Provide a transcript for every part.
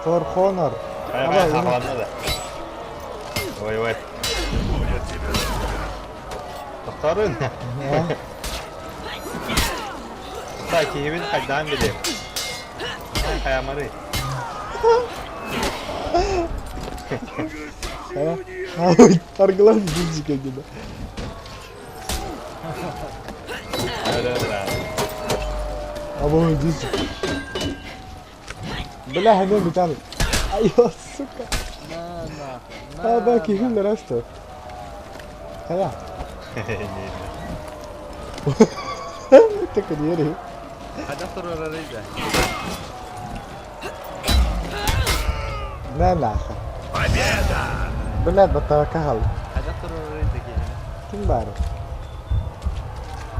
For Honor. Хайа хааланна да. Ой, ой. Тохторун. Так, киһибин хайдаан билиэм. Хайамары. Аргылан дизика гида. Або дизик. Бля, ханна металл. Айо, сука. А, да, киһим растет. Хайа. Так диэри. Хайдах турарарый да? На нахуй. Победа! Бля, батака хал. Хайдах турарарый да киһини? Ким баар?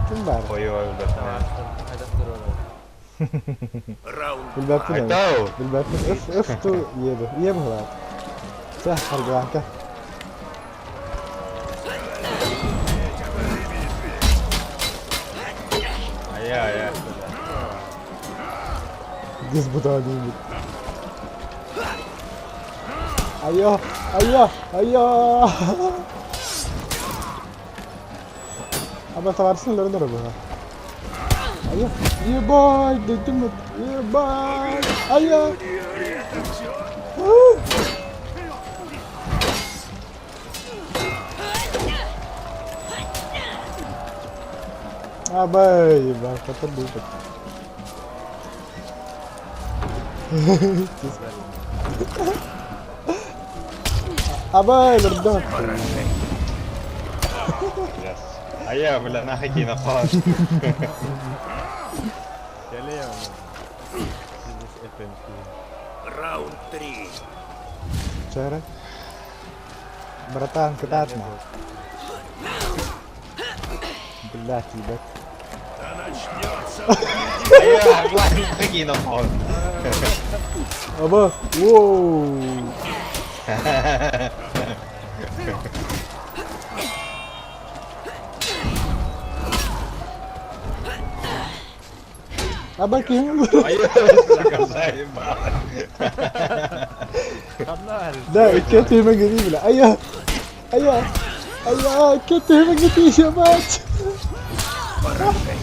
Ким баар? Ой, ой, Хайдах турарарый? Раунд Билбэппин эбит. Айтау! Билбэппин. Ыф, ыф ту иэбэ. Ийэ быһылаат. Чэ, харгылаанка. Айа, айа. Гыз бутаа диибит. Айо, айо, айо! Аба табарсын лөрөн өрө быһа. Айо, ебать, дөйтүм ебать, айо! Абай, ебать, хотор будет. Абай, лөрдөн. Yes. Айа, бля, нахай киина хаал. Раунд три. Чара. Братан, кататно. Блядь, ебать. Да начнется Айа, нахай киина хаал. Аба, воу. Аба ким? Айа, сука, заебал. Да, кет мегери, бля. Айя. Айя. Айя, кет мегери, ебать.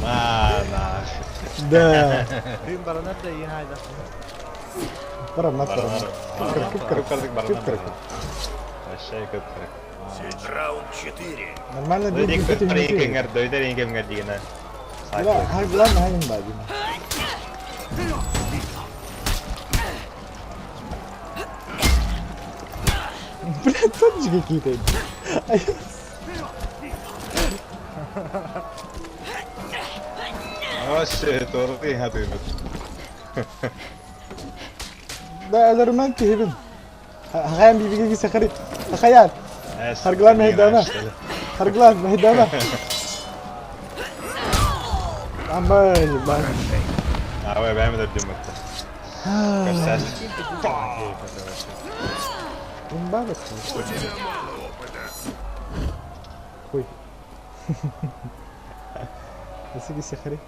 На, нахуй. Да. Тыын баранар да иин хайдах. Бараммат, бараммат. Кып кырдык баранар. Кып кырдык. Вообще кып кырдык. Раунд четыре. Нормально Дойден биир кып кеңер, дойден кемгер дигена. Бля, харгылан хайын ба дим. Бля, тот же какие-то. Айя. Вообще, торты хатынып. Да, нормально киһибин. Хаян бибиге сахари. Хаян. Харгылан мейдана. Харгылан мейдана. Амай, ебать. Абай, бәйме деп диммекте. Көрсәс. Имба бит. Хуй. Асиги сахари.